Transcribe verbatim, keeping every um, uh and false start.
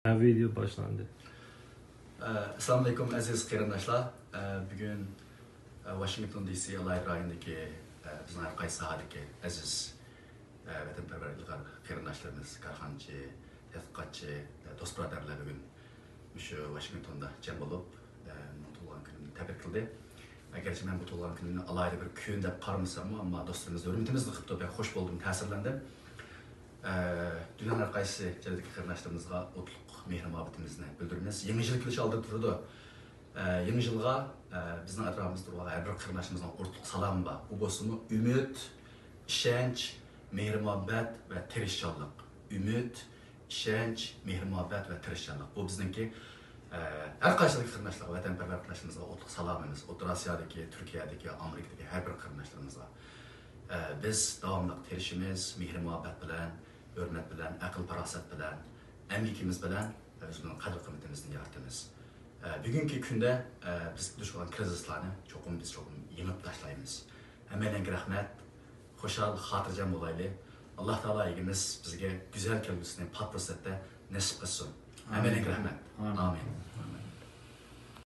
ۋىدېئو باشلاندى. ئەسسالامۇئەلەيكۇم ئەزىز قېرىنداشلار. بۈگۈن ۋاشىنگتون دى سى ئالاھىدە رايونىدىكى بىزنىڭ ھەر قايسى ساھەدىكى ئەزىز ۋەتەنپەرۋەر ئىلغار قېرىنداشلىرىمىز، كارخانىچى، تەتقىقاتچى، دوست بۇرادەرلەر بۈگۈن مۇشۇ ۋاشىنگتوندا جەم بولۇپ، مېنىڭ تۇغۇلغان كۈنۈمنى تەبرىك قىلدى. ئەگەرچە مەن بۇ تۇغۇلغان كۈنۈمنى ئالاھىدە بىر كۈن دەپ قارىمىساممۇ، ئەمما دوستلىرىمىز ھۆرمىتىمىزنى قىپتۇ، بەك خوش بولدۇم، تەسىرلەندىم. دۇنيانىڭ ھەر قايسى جايدىكى قېرىنداشلىرىمىزغا ئوتلۇق مېھرى مۇھەببىتىمىزنى بىلدۈرىمىز. يېڭى يىل كېلىش ئالدىدا تۇرىدۇ. يېڭى يىلغا بىزنىڭ ئەتراپىمىزدا تۇرغان ھەر بىر قېرىنداشلىرىمىزنىڭ ئورتاق سالامى بار. ئۇ بولسىمۇ ئۈمىد، ئىشەنچ، مېھرى مۇھەببەت ۋە تىرىشچانلىق. ئۈمىد، ئىشەنچ، مېھرى مۇھەببەت ۋە تىرىشچانلىق. بۇ بىزنىڭكى ھەر قايسىدىكى قېرىنداشلارغا، ۋەتەنپەرۋەر قېرىنداشلىرىمىزغا ئوتلۇق سالامىمىز. ئوتتۇرا ئاسىيادىكى، تۈركىيەدىكى، ئامېرىكىدىكى ھەر بىر قېرىنداشلىرىمىزغا. بىز داۋاملىق تىرىشىمىز، مېھرى مۇھەببەت بىلەن، ھۆرمەت بىلەن، ئەقىل پاراسەت بىلەن، ئەمگىكىمىز بىلەن ئۆزىمىزنىڭ قەدىر قىممىتىمىزنى يارىتىمىز. بۈگۈنكى كۈندە بىز دۇچ كەلگەن كىرىزىسلارنى چوقۇم بىز چوقۇم يېڭىپ تاشلايمىز. ھەممەيلەنگە رەھمەت. خۇشال، خاتىرجەم بولايلى. ئاللا تائالا ئىگىمىز بىزگە گۈزەل كەلگۈسىنى پات پۇرسەتتە نېسىپ قىلسۇن. ھەممەيلەنگە رەھمەت. ئامىن.